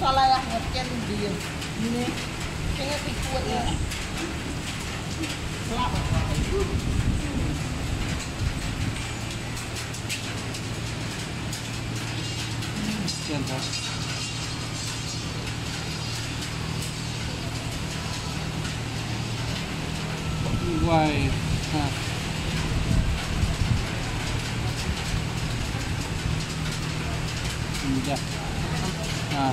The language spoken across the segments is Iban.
salah ya ngescan dia. Ini kayaknya tipuannya. Selap. Scan ta. Why? Ha. Iya. Nah.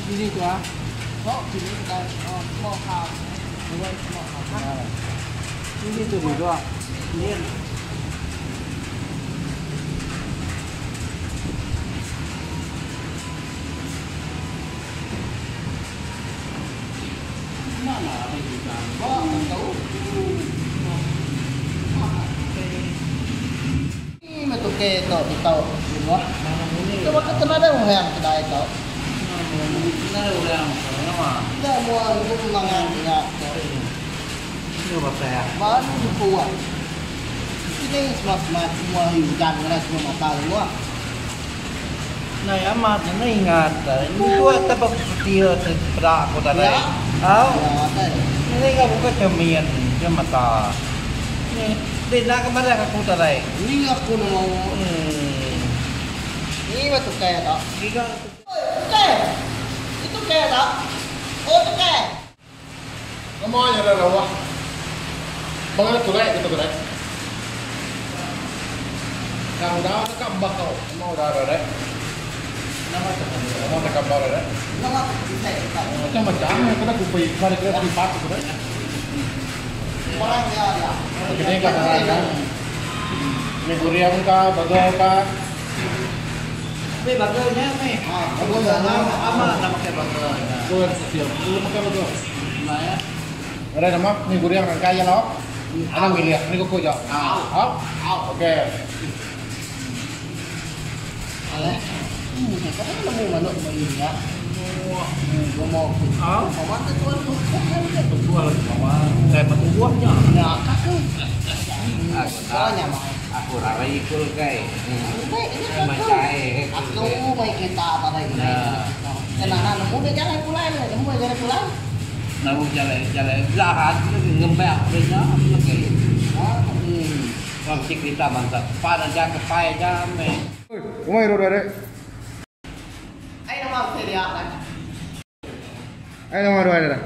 Ini tu ah. Oh, ini kita mau kau. Mau kau. Ini tu dua. Ini. Mana ada kita? Oh, tahu. Ini metu ke to tau. Mana ini? Coba ke tenada mo yang kedai tau. Mana orang sama? Dah mua itu mangan ya. Ini apa saya? Baru kuat. Ini semua semua semua hujan kena semua mata semua. Nah, amat na ingat. Ini dua tempat dia terperak aku tadi. Oh, ini kau buka cermin, cermin mata. Ini, dia nak ke mana aku tadi? Ini aku mau. Ini betul kayak tak? Giga. Oke, itu kayak tak? Oh, itu kayak. Namanya dah rawah. Bang tu lek, tu lek. Yang udah dekat bakau, mau udah ada deh. Nama tu. Nama dekat bakau deh. Nama tu kita. Macam macam, kita kupi, mari kita lipat tu deh. Orang dia ada. Ini kan kan. Ini guriang ka, bagal ka. Mei bagalnya mei. Ah, bagal nama ama nama pakai bagal. Tuh siap, dulu pakai bagal. Nah ya. Ada nama, ini guriang rangkaian loh. Ada milih, ini kok jauh. Ah, oke. Alah. Kau nemu manuk ini ya. Ngomong. Ah, Mama tu tuan tu. betul mama. Saya betul-betulnya. Ya, kakak. Soalnya mah. Aku rara ikul kai. Ini aku mai kita tadi. Kenapa nemu dia jalan pulang, nemu jalan pulang. Nemu jalan jalan lahan ngembak dia lagi. Kalau kita mantap, pada jaga pai jame. Umai ro dare. Ai nama dia kan. Ai nama ro dare.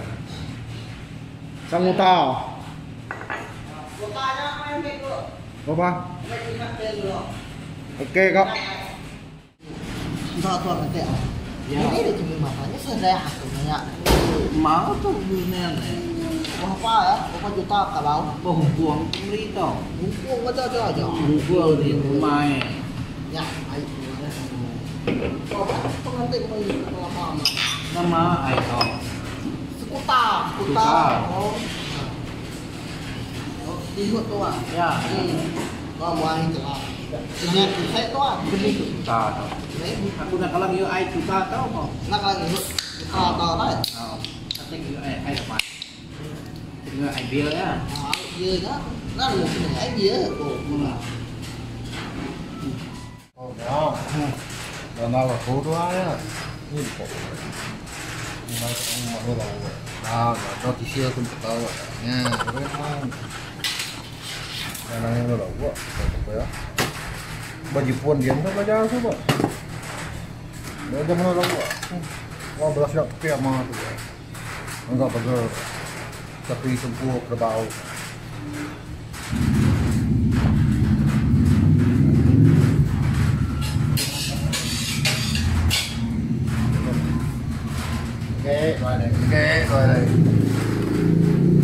Sanguta. Berapa? Okey kak. Entah tuan nanti ah. Ini dia cuma matanya serai aku nanya. Mau tu dunia ni. Berapa ya? Berapa juta kalau? Buang beli tau. Buang aja aja aja. Buang di rumah. Ya, ayo. Berapa? Pengantin beli lama. Nama ayo. Sekuta, sekuta. Oh. Di hut tu ah. Ya. Kau mau air tu ah. Ingat saya tu ah. Beli juta tau. Aku nak kalang yo ai juta tau kau. Nak kalang yo juta tau dah. Oh. Tapi yo ai ai apa? Yo ai bia ya. Ah, bia đó. Nó là cái này ai bia. Oh, ya. Dan nak foto ya. Ini kok. Ini mau mau Ah, nó thì xưa không có tao nha. Yang nó đầu quá, ya. Baju pun dia tu belajar tu pak. Belajar mana tahu pak. Wah belas nak tepi ama tu. Enggak bagus. Tapi sempuh kerbau. Okey, rồi đây. Okey, rồi đây.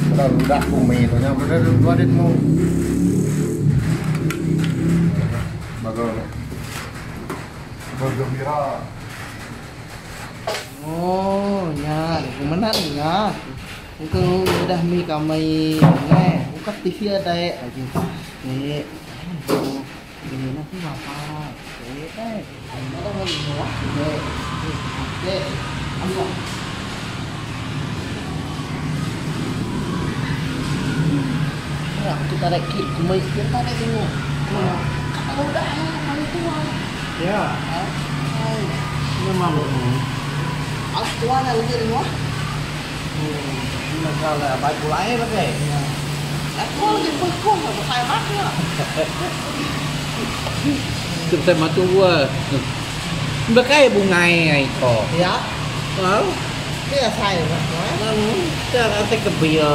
Bắt đầu đặt cùng mì rồi nha, bắt đầu đến mua. Bagus. Bergembira. Oh, ya, kemana ya? Itu udah mi kami nge, buka TV ada ya. Nih, ini nanti apa? Eh, ada mau semua. Deh, ambil. Ya, aku tarik klik, kemai kita tarik ini. Kalau udah, paling tua. Ya. Ini malu. Au tua dah lebih dari wah. Maka lah bai pulai lagi. Aku lagi berkong lah besai mat ya. Tu besai matu gua. Bekai bungai ai ko. Ya. Au. Dia sai lah. Tak ada kebia.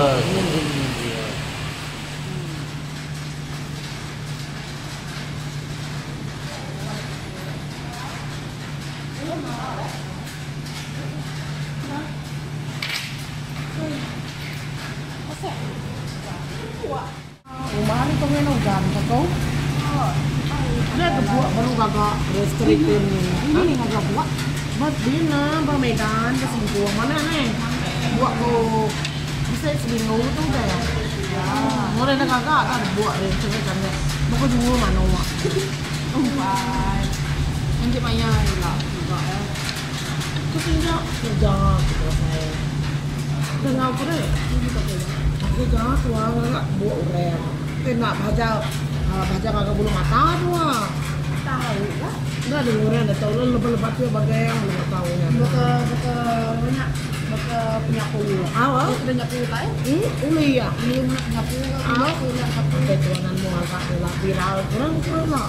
Rumah ni pengen ujan kau. Dia kebuak baru gagak restricted ni. Ini ni gagak buat. Buat bina, ba Medan, ke Singapura mana ni? Buat ko bisa seminggu tu dah. Ya, orang nak gagak tak buat dia cakap kan. Bukan jumpa mana wak. Bye. Nanti maya lah juga ya. Kau tinggal kerja kita saya. Dengar aku deh. Kerja tua gagak buat orang. Kena baca baca gagak bulu mata tua. Tahu lah. Dah ada orang dah tahu lah lepas-lepas tu bagai yang belum tahu nya. Baka baka banyak baka penyapu. Awal. Udah nyapu tai? Uli ya. Belum nak nyapu. Awal. Nak nyapu. Sampai tuanan mu agak lah viral kurang kurang lah.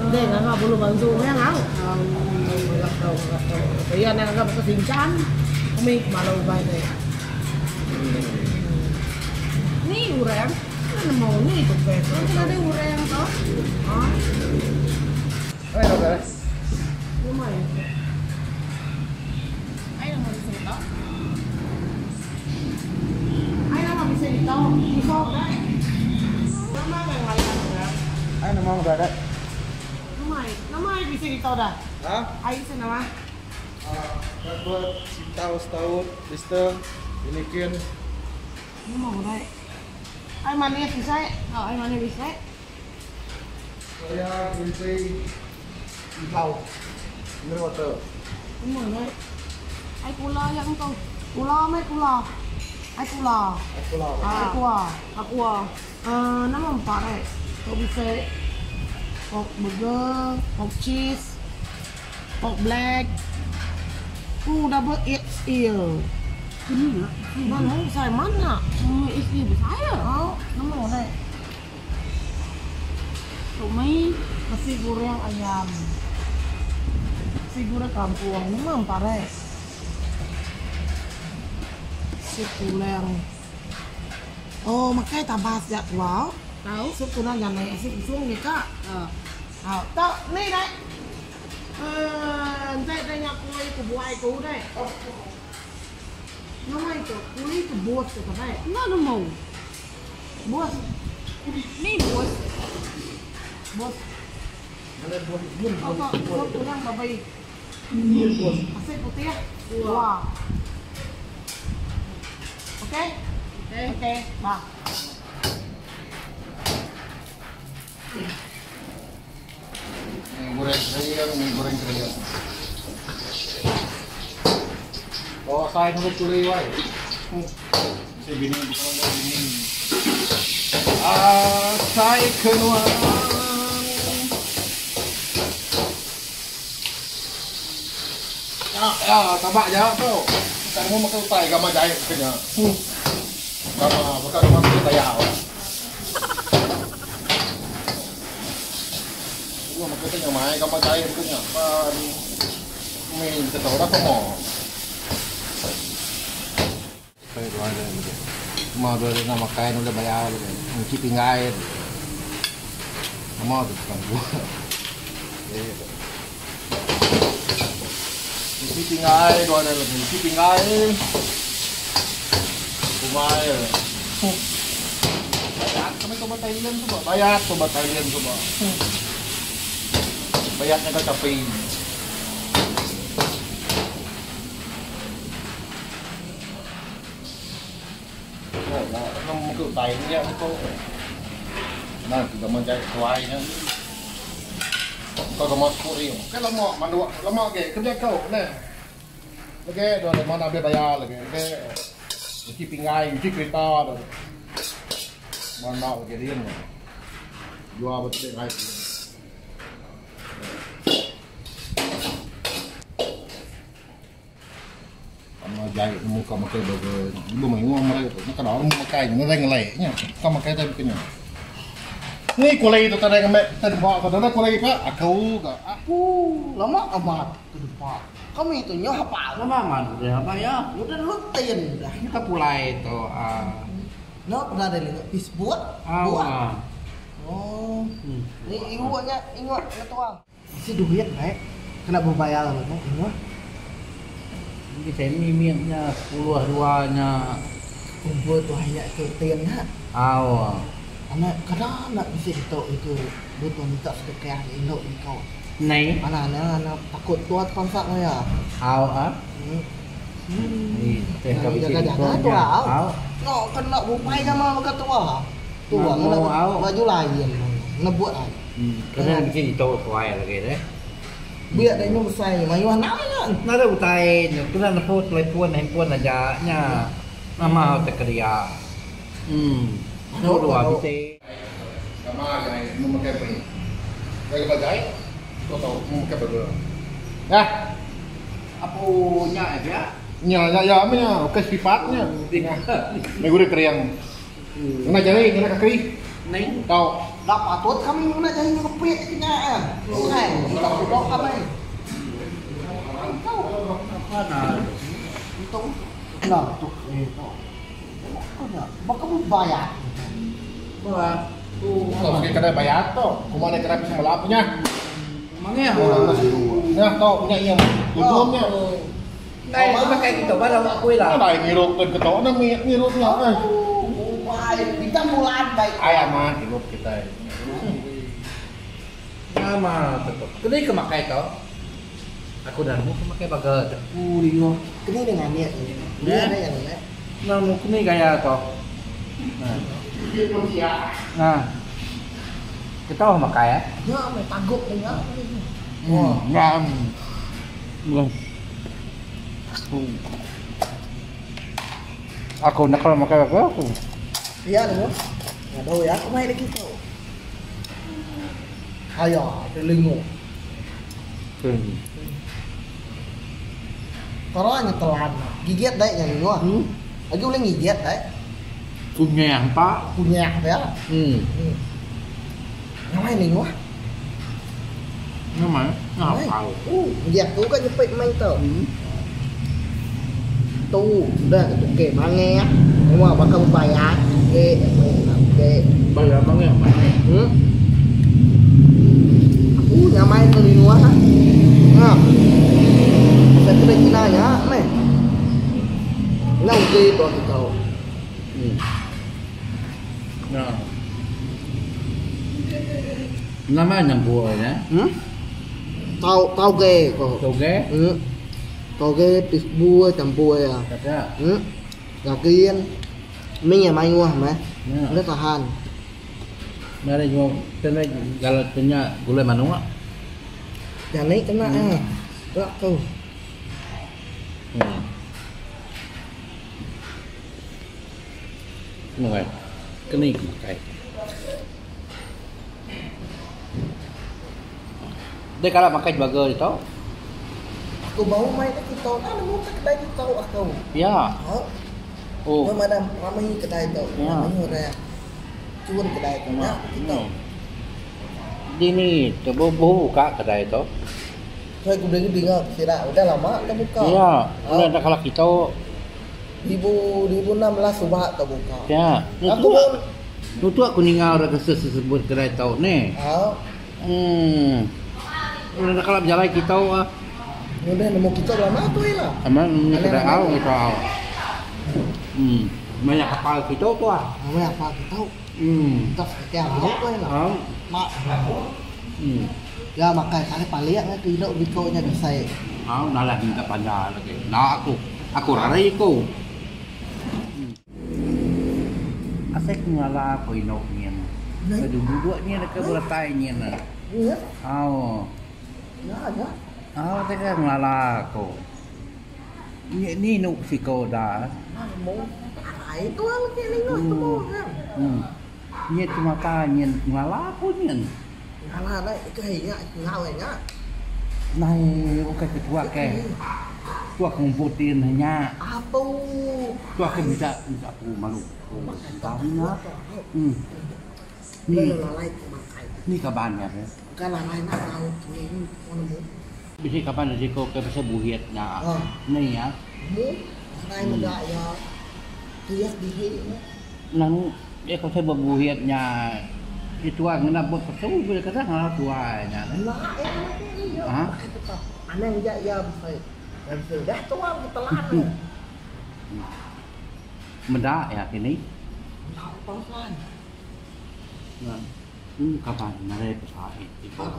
Deh nggak bulu bantu yang au. Nggak tahu nggak tahu. Iya nggak nggak pakai sincan. Kami malu baik deh. Ni urang. Mana mau ni tu petrol. Kan ada urang toh. Ah, Ayo, guys. lumayan. Ai nama di sini toh. Ai nama bisa ditahu, bisa deh. Nama yang lain ya. Ayo, nama udah ada. Nama, nama bisa ditahu dah. Hah? Ai bisa nama. Buat sintau setahun, Mister, ini kin. Nama udah. Ai manis bisa. Oh, ai mana bisa? Saya green tea, mineral water. Nama udah. Ai pula yang kau. Gula mai gula. Ai gula. Aku lah. Ai gula. Aqua. Nama empat eh. Kau bisa pork burger, pork cheese, pork black. Double XL. Ini nak. Mana saya mana? Isteri besar ya. Oh, nama udah. Tumai. Nasi goreng ayam. Nasi goreng kampung. Nama empat eh. Sup tulang. Oh, makai tambah sejak tua. Tahu? Sup tulang jangan naik asyik usung ni kak. Ah. Hảo, tao, ni đấy. Đây đây nhà cô ấy của bố ai cố đây. Nó may của cô ấy của bố của cái này. Nó nó màu. Bố. Ni bos. Bố. Ada buah buah Kau buah. kau tulang babai. Buah. Asyik putih. Wah. Ok. Okay. Ok, ba. Mie goreng keriang, mie goreng keriang. Oh, saya nurut tuli wae. Si bini bukan bini. Ah, saya kenuang. Ya, ya, tabak je tu. Tak mau makan utai gambar jahit kena. Gambar bukan gambar tu tayau. Gua makan tengah mai gambar jahit kena. Pan main kita tahu dah kamu. Saya dua ada ni. Mau dua ada nak makan boleh bayar boleh. Mungkin pinggai. Mau tu bukan gua. Mungkin pinggai dua ada lagi. Mungkin pinggai. Kumai. Bayar kami coba Thailand coba. Bayar coba Thailand coba. Bayarnya ke capai. Nó cứ tay nhá, nó nah, kita mau cari tuai nya. Kau kemas kuri. Cái lama mà đua, lama ke kerja kau nè. Ok, rồi để mà làm bayar lagi. Ok. Cuci pinggai, cuci kereta rồi. Mà nọ cái riêng rồi. Jual betul right. Jai nemu ka makai burger nya. Lebuh mayuh meri tu nya kada nemu makai nya nadai ngelai nya. Ka makai tai baka nya. Ni kulai tu tadai ngambi tai dempa tu nadai kulai ka aku ga. Apu lama amat tu dempa. Kami tu nyau hapal. Lama amat udah ba iya. Udah rutin dah. Nya ka pulai tu aaa. Enda peda deh linga Facebook. Buah. Oh. Ni iwak nya ingat ngetua. Bisi duit baik kena bebayar lalu ingat. Bisi saya mimit nya sepuluh dua nya. Kumpul tuai nya ke tin nya. Au. Anak kada anak bisi ditu itu butuh minta sedekah indu iko. Nei. Anak anak anak takut tua tepansa ngaya. Au ah. Jaga-jaga tua. No kena bupai nama baka tua. Tua ngena baju lain nebut ai. Kena bisi ditu tuai lagi deh. Biak deh nyu besai mayuh anak nya. Nadai utai kena nepu telefon handphone aja nya nama utai keria. Em dua bisi. Sama jai mung makai mi. Jai ba jai ko tau mung makai burger. Nah. Apu nya aja. Nya nya ya meh nya ukai sipat nya. Meh gurih kering. Ngena jari ngena kaki. Ning. Tau. Enda patut kami ngena jari ngepit ke nya eh. Bukai enda dudok kami. Tau. Apa na. Untung enda tu eh tu. Baka bebayat. Ba. Tu sigi kedai bayat tu. Kuma deh kedai pisang melap nya. Mangih. Nya tu nya iya tudung nya. Ndai aku makai kitu ba lawa aku ila. Ndai ngirup ke keto ne ngirup nya eh. Ubai bintang bulan baik. Ai amat irup kitai. Nama tu. Keni ke makai tu. Aku dah nemu ke makai baga tu. Ku Keni ne nganik ni. Nya nemu keni gaya tu. Nah. Kita oh makai eh. Nya meh tagup ne nya. Ngam. Aku nak kalau makai aku aku. Iya nemu. Ngadu ya aku mai lagi tu. Aya telingo. Tara nya telan. Gigit dai nya lingo. Agi ulih ngigit dai. Kunyah empa. Kunyah pia. Nyamai lingo. Nyamai. Ngapau. Ngiat tu ka nyepit main tu. Tu udah ke tukey mangih. Wah baka bebayar ke ke. Bayar mangih mangih. Aku nyamai ke lingo ah. Ha. Pasal kedai cina nya meh. Enda uji tuan kita. Nah. Nama nyampur nya? Hmm? Tau tauge ko. Tauge? Hmm. Tauge pisbu campur ya. Kata. Hmm. Daging mi mayuh meh. Enda tahan. Mari nyuap kena kalau kena gulai manuk. Jani kena eh. Rak tu. Makai. Keni ke makai. Deh kala makai burger ditu. Aku baru mai ke kitu dah nemu ke kedai kitu aku. Ya. Au. Oh. Meh madam rami kedai tu. Ya. Mayuh orang chun kedai tu nya kitu. Dini tu bubu buka kedai tu. Sai ku diri dinga sida udah lama dah buka. Ya, udah enda kala kitu. 2016 suba tau buka. Ya. Aku pun Nutu aku ninga orang ke sesebut kedai tau ni. Au. Hmm. Udah kala bejalai kita ah. Udah nemu kita belama tu ila. Amat nemu kedai au kita au. Hmm. Banyak kapal kita tu ah. Banyak kapal kita. Hmm. Tak sekian au tu ila. Au. Mak. Hmm. Ya makai kali palik ngan ke indu biko nya bisai. Au nalah minta panda lagi. Enda aku. Aku rari ku. Asai ku ngala ku indu nyin. Ke duduk nyin ke beletai nyin. Au. Au asai ke ngelala ku. Ni ni indu siko da. Hmm. Nyin tu mata nyin ngelala ku nyin. Ngala dai ke nya ngau nya. Nai bukai ke tuak ke. Tuak ngumpul tin nya. Apu. Tu aku minta minta aku malu. Tang nya. Ni lalai ku makai. Ni kaban nya ke. Bukan lalai nak tau ni nemu. Bisi kaban nya siko ke pasal buhit nya. Ni ya. Nemu nadai meda iya tias dihi nya. Nang iya pasal bebuhit nya tua ngena bup pesu beli kata ngalah tua nya. Enda iya ha. Anang ja iya bisi. Bisi udah tua telan iya. Meda iya kini. Enda telan. Kaban nadai besai.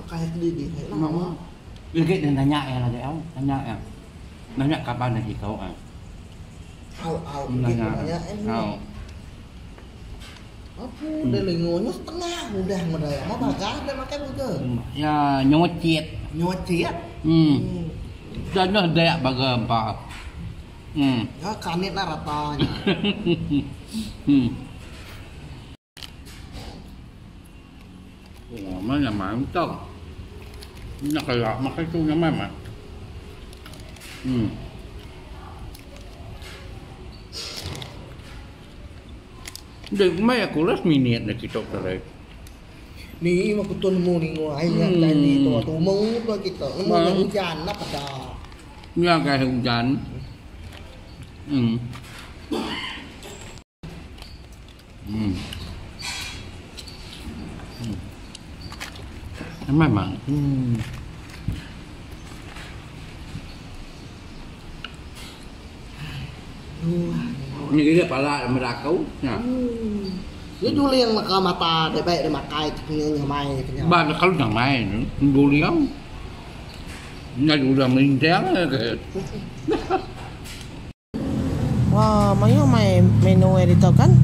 Kai kediri lah. Legi ne nanya iya ngagai au, nanya iya. Nanya kaban ne siko ai. Au au nanya au. Apu deh lingu nya setengah udah ngedai ama bagas deh makai burger. Ya nyocit. Nyocit. Hmm. Dah dek baga empa. Hmm. Ya kanit lah rata nya. Hmm. Oh, mana mantap. Nak kelak makan tu nyaman mat. Dek mai aku last minute dah kita tadi. Ni mah ku tu nemu ningu ai nya tadi tu tumu tu kita nemu nya ujan enda peda. Nya kai ujan. Memang mang. Ni dia pala meda aku. Nya juling meka mata dek baik dek makai nyamai ke nya. Ba kalau nyamai juling. Nya juling melintang ke. Wah, mayuh mai menu iya ditu kan.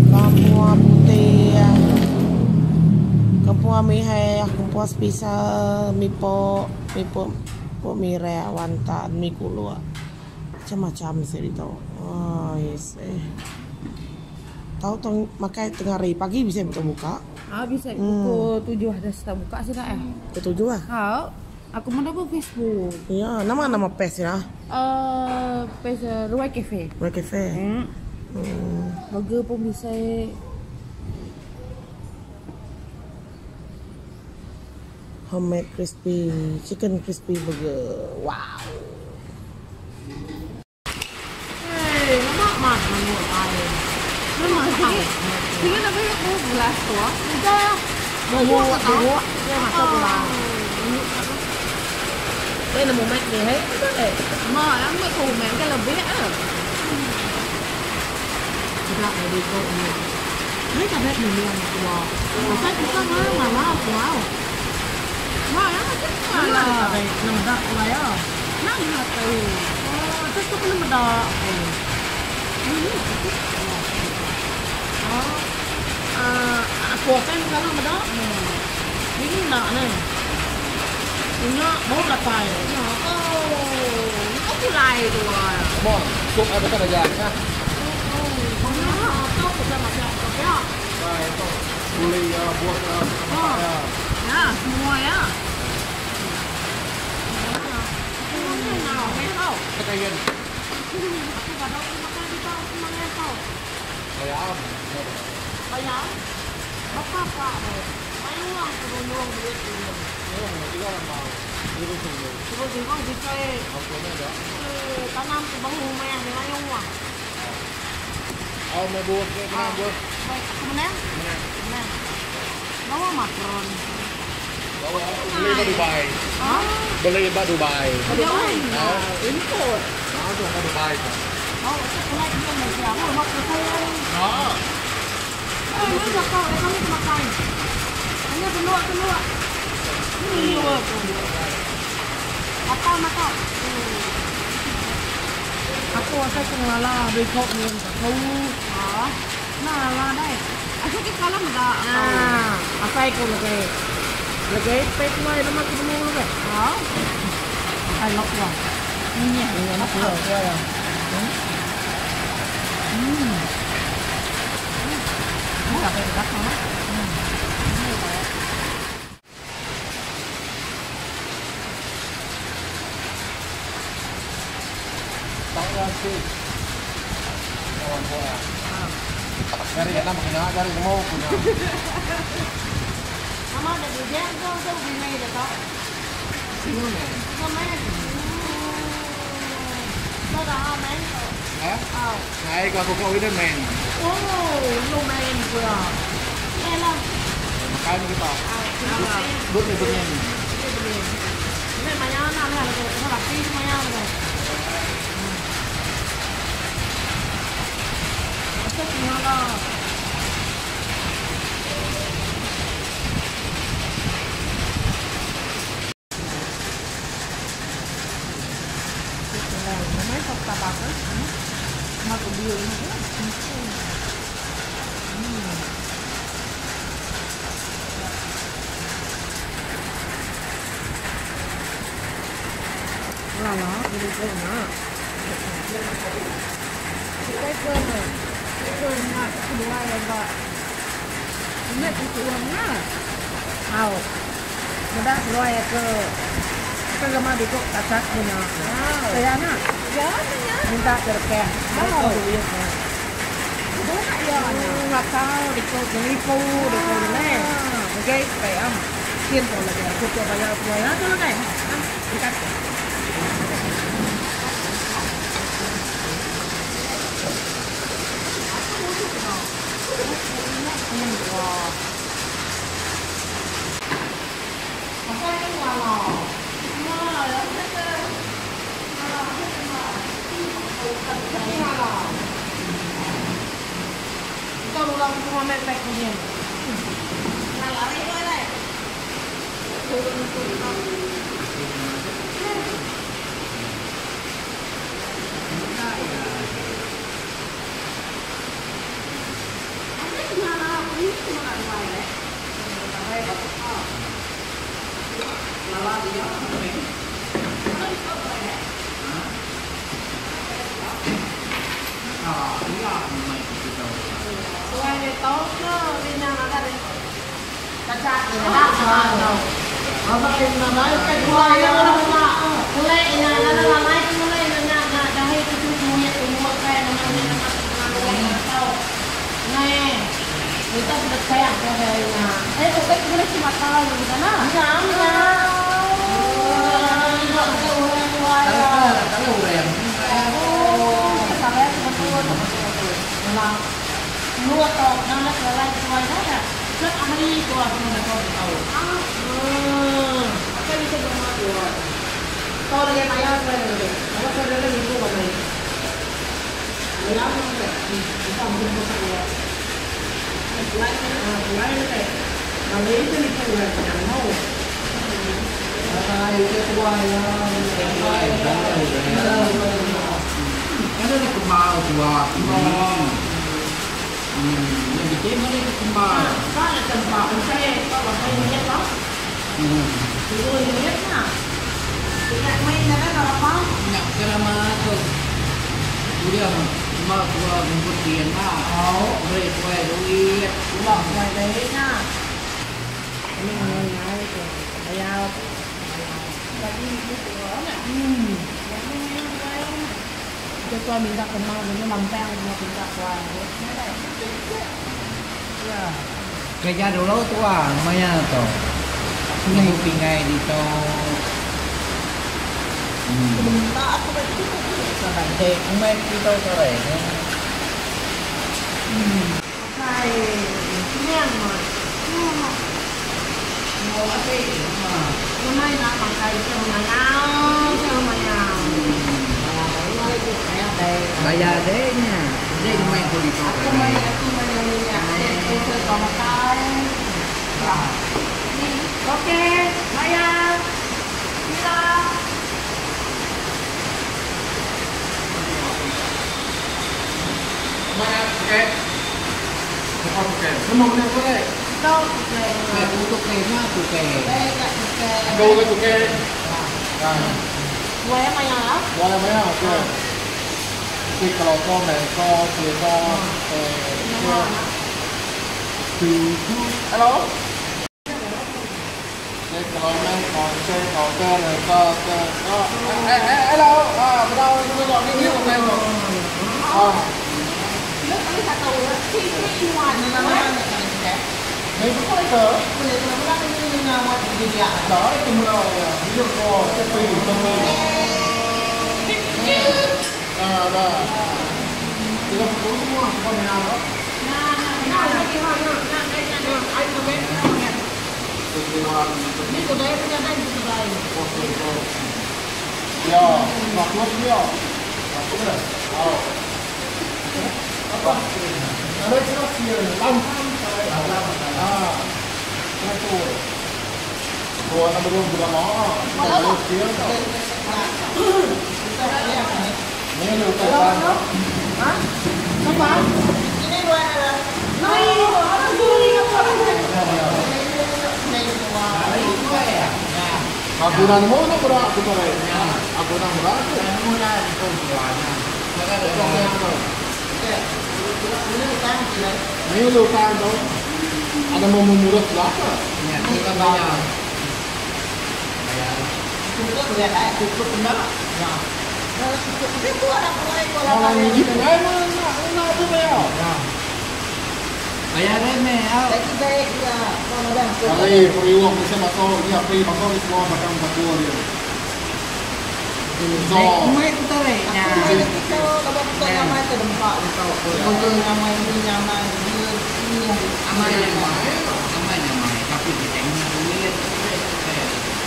Kampua putih, kampua miheh, kampua special, mi pok, mi pok pok mirah, wantan, mi kuluk. Macam-macam sik ditu. Ais eh. Tau tang makai tengah hari pagi bisi betul buka. Ah bisi pukul tujuh dah start buka sida eh. Pukul tujuh ah. Au. Aku meda ba Facebook. Ya, nama nama page ya? Page Ruai Cafe. Ruai Cafe. Burger pun bisi. Homemade crispy chicken crispy burger. Wow. Hey, lama mat menu ai. Memang sigi sigi tapi aku belas tu. Udah. Baru baru dia masuk pula. Đây là một mạch gì hết đấy. Ma, yang mek komen kan lebih ah. Kita ada di kok ni. Ini tak ada ni yang tua. Pasal kita mana mana wow. Ma, yang macam mana? mana? Nama dak lah ya. Nang tahu. Oh, terus tu kena dak. Oh. Aku akan kalau dak. Ini nak ni. Ini baru datai. Oh, aku lai tu. Mon, sup ada kan aja ya. Oh, tahu kita macam apa ya? Boleh ya buat ya. Ya, semua ya. Kekayan. Aku baru makan kita makan kau. Ayam. Ayam. Apa apa? Main uang turun uang duit ini. Tiga orang mau. Terus juga bisa tanam ke bawah rumah yang main uang. Oh, mau buat ke mana buat? Baik, aku menang. Menang. Bawa makron. Bawa beli ba Dubai. Beli ba Dubai. Dubai. Import. Nó dùng ba Dubai. Oh, itu pula dia Malaysia. Aku nak ke sana. Nó. Eh, ini dah kau, eh, kamu makan. Hanya keluar keluar. Ini luar tu. Apa makan? Aku rasa kena lah beli kau ni kau. Ah, nah lah deh. Aku ke kalau dah. Ah, apa itu lagi? Lagi pek mai nama ketemu lagi. Ah, I love you. Ini Ini anak gua ya. Ini apa yang dah? Tang sih. Kawan gua. Jari enam kena, jari nemu punya. Mama ada bujang kau tu bini dia kau. Sino men? Kau men. Kau dah men. Eh? Oh. Này kau kau ini men. Oh, lu men pula. Eh lah. Makan kita. Duduk ni begini. Ini banyak nak ni ada kau rapi banyak ada. Macam mana lah. Minta terkeh. Oh, iya. Nggak tahu di kau jadi kau di kau ni. Okey, baik am. Kian kau lagi. Aku coba bayar aku ya tu lah kan. Dekat. Kerja dulu tu ah, namanya tu. Ni pingai di tu. Thì cũng mấy đi đâu cho để. Này, miang mà. Hôm nay là bằng cây cho mà nhau, cho mà nhau. Bây giờ thế nha, đây mày cô đi cho. Aku main aku main ni, aku kau makan. Okey, bayar. Sila. Mana tiket? Bukan tiket. Semua kena boleh. Kau tiket. Aku tukai na tukai. Tiket. Kau ke tiket? Boleh bayar lah. Boleh bayar, okey. Thì kalau kau này có thì có hello. Thì kalau này còn chơi còn chơi này có có hello à bữa Aku nak nemu nak berak aku tarai. Aku nak berak aku. Ni lu kan tu. Ada mau murut lah. Orang ni pengai mana nak apa bayar? Bayar remeh. Kali periwang bisa masuk, ni apa masuk ni semua batang batu dia. So,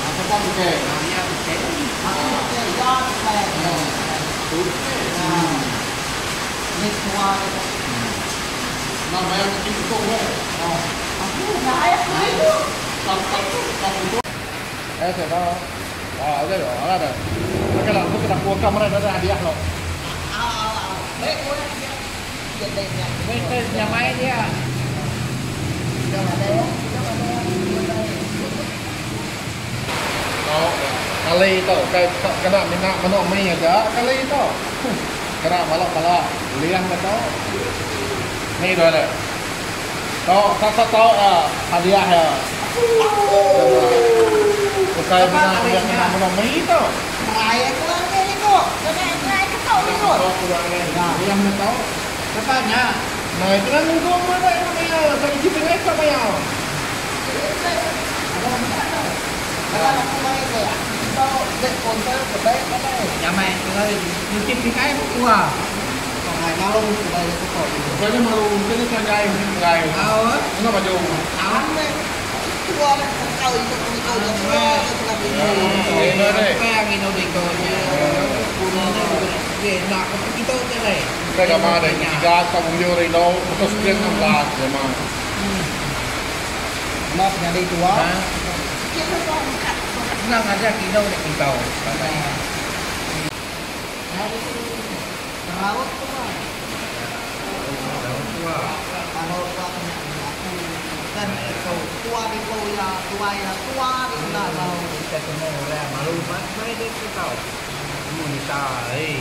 apa pakai? Nak bayar kecil itu ke? Eh, saya tahu. Ah, ada loh, ada. Oke lah, aku kena kuah kamera ada hadiah loh. Oh, kali itu, kena minat manuk mi aja, kali itu. Kena malak-malak, liang atau ni dah ada. Tahu, tak tahu ah hadiah ya. Bukan minat yang kena manuk mi itu. Liang atau? Nah, itu kan nunggu mana yang bayar, saya cipta mereka bayar. Kayaknya malu, kayaknya saya yang Kenapa baju? Saya gambar dari tiga kamu Reno, atau sekian 16 memang. Maaf nyari tua. Senang aja kita udah kita. Rawat tua. Kalau tua kena aku kan tua di kau ya tua ya tua di sana tahu. Kita semua orang malu banget deh kita. Kita, eh.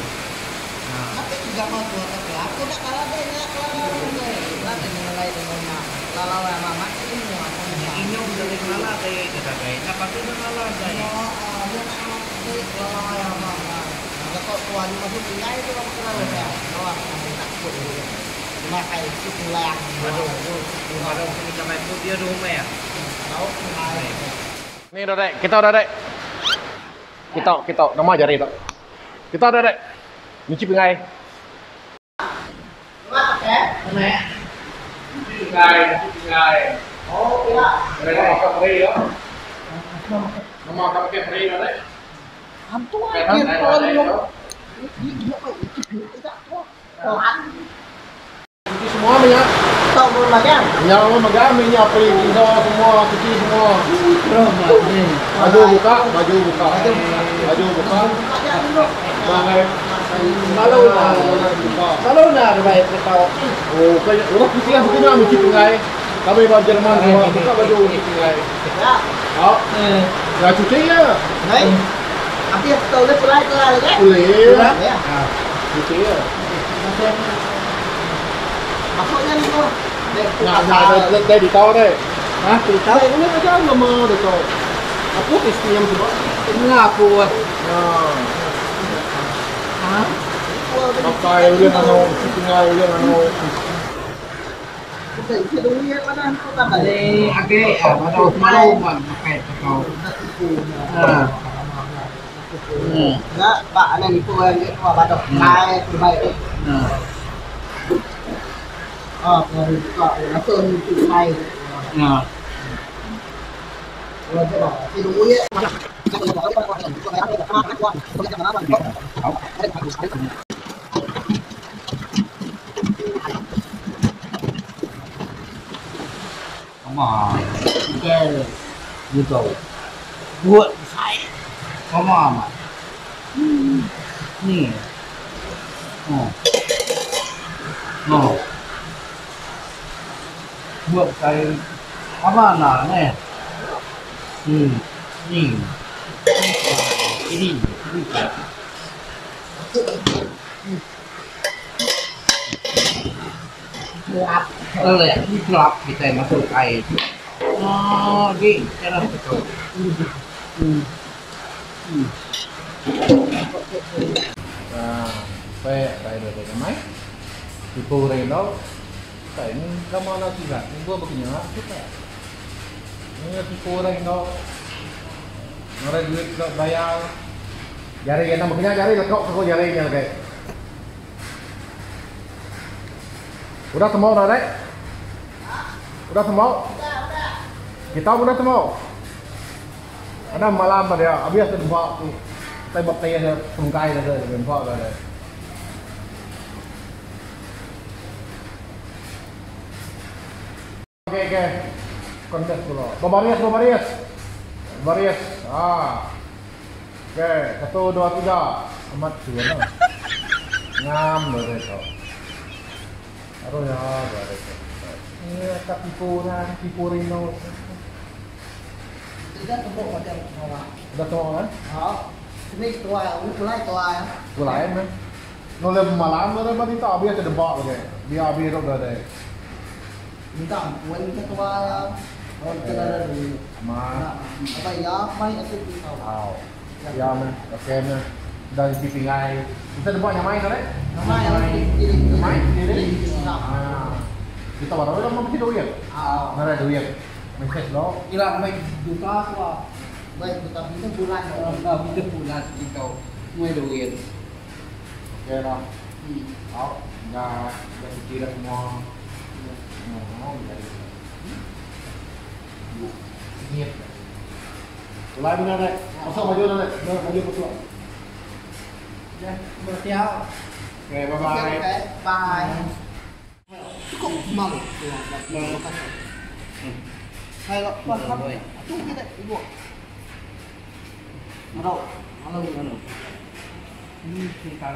Tapi juga mau tua tapi aku nak kalah deh nak kalah deh. Nanti nilai dengan lalau mama ini aku Inyo dari kalah deh kita deh. Nak pasti kalah deh. Oh, dia nak deh lalau mama. Kalau tua di masuk tinggal itu kamu kenal ya. Kalau aku takut dulu. Makai sukulang. Aduh, aduh, kita main pun dia rumah ya. Tahu mulai. Ni dah dek, kita dah dek. Kita nama jari tak. Kita dah dek. Nyuci pingai. Nyuci pingai, nyuci pingai. Oh, ya. Mereka makan free ya. Nama makan pakai free dah dek. Hantu aja kalau Cuci semua minyak. Tak boleh makan. Minyak semua makan, minyak free, kita semua cuci semua. Baju buka, baju buka, baju buka. Bangai. Malu lah. Malu lah baik kita. Oh, kayak orang putih lah mungkin lah cuci pingai. Kami baju Jerman semua buka baju cuci pingai. Ya. Oh. Ya cuci ya. Baik. Tapi tahu dia pulai ke lagi? Boleh. Ya. Cuci ya. Masuknya ni tu. Nah, nah, dah di tahu deh. Hah, di tahu. Ini aja lama deh tahu. Aku istri yang sebab. Ngaku. Nah. Pakai ulih nganu, cuci pinggai ulih nganu. Ni agi baru semalu makai tekau. Buat besai sama lah neh. Ni. Ini. Ini. Kelap, kelap kita masuk air. Oh, di cara betul. Ah, pe tai do de mai. Tipu reno. Tai ni lama lah tidak. Ni gua begini lah kita. Ni tipu reno. Ngare duit tak bayar. Jari yang nak begini jari lekok aku jarinya lagi. Udah semua dah, Dek? Udah semua? Udah, udah. Kita udah semua. Ada malam pada habis tu nampak tu. Saya buat teh dia tungkai dah dia nampak dah. Dek. Okey okey. Kontes dulu. Berbaris berbaris. Baris. Ah. Okey, 1 2 3. Amat dua lah. Ngam dah tu. Aduh ya, baris. Ini tak tipu lah, tipu Rino. Tidak tepuk macam orang. Dah semua kan? Ha. Ini tua, ini tua ya. Lain kan? Noleh malam dah bagi tak habis ada debak lagi. Biar habis hidup dah deh. Minta ampun ke tua ya. Oh, kita ada dulu. Ma, Apa ya? Mai itu kita. tahu. Ya men, okey men. Dah di pingai. Kita debak yang main dah. Nama yang kiri. Main kiri. Ah. Kita baru dah mau pergi duit. Ah. Mana duit? Message lo. Ila mai juta kuah. Baik, kita minta bulan. Minta bulan kita mai duit. Okey lah.好, dah dah cuci dah semua. Oh, jadi. Ni. Mulai benar dek. Masuk maju dah dek. Maju masuk. Ya, bertiap. Okay, bye bye. Okay, bye. Cukup malu. Hai lo, Boleh. Tu kita ibu. Malu, malu, malu. Ini kita.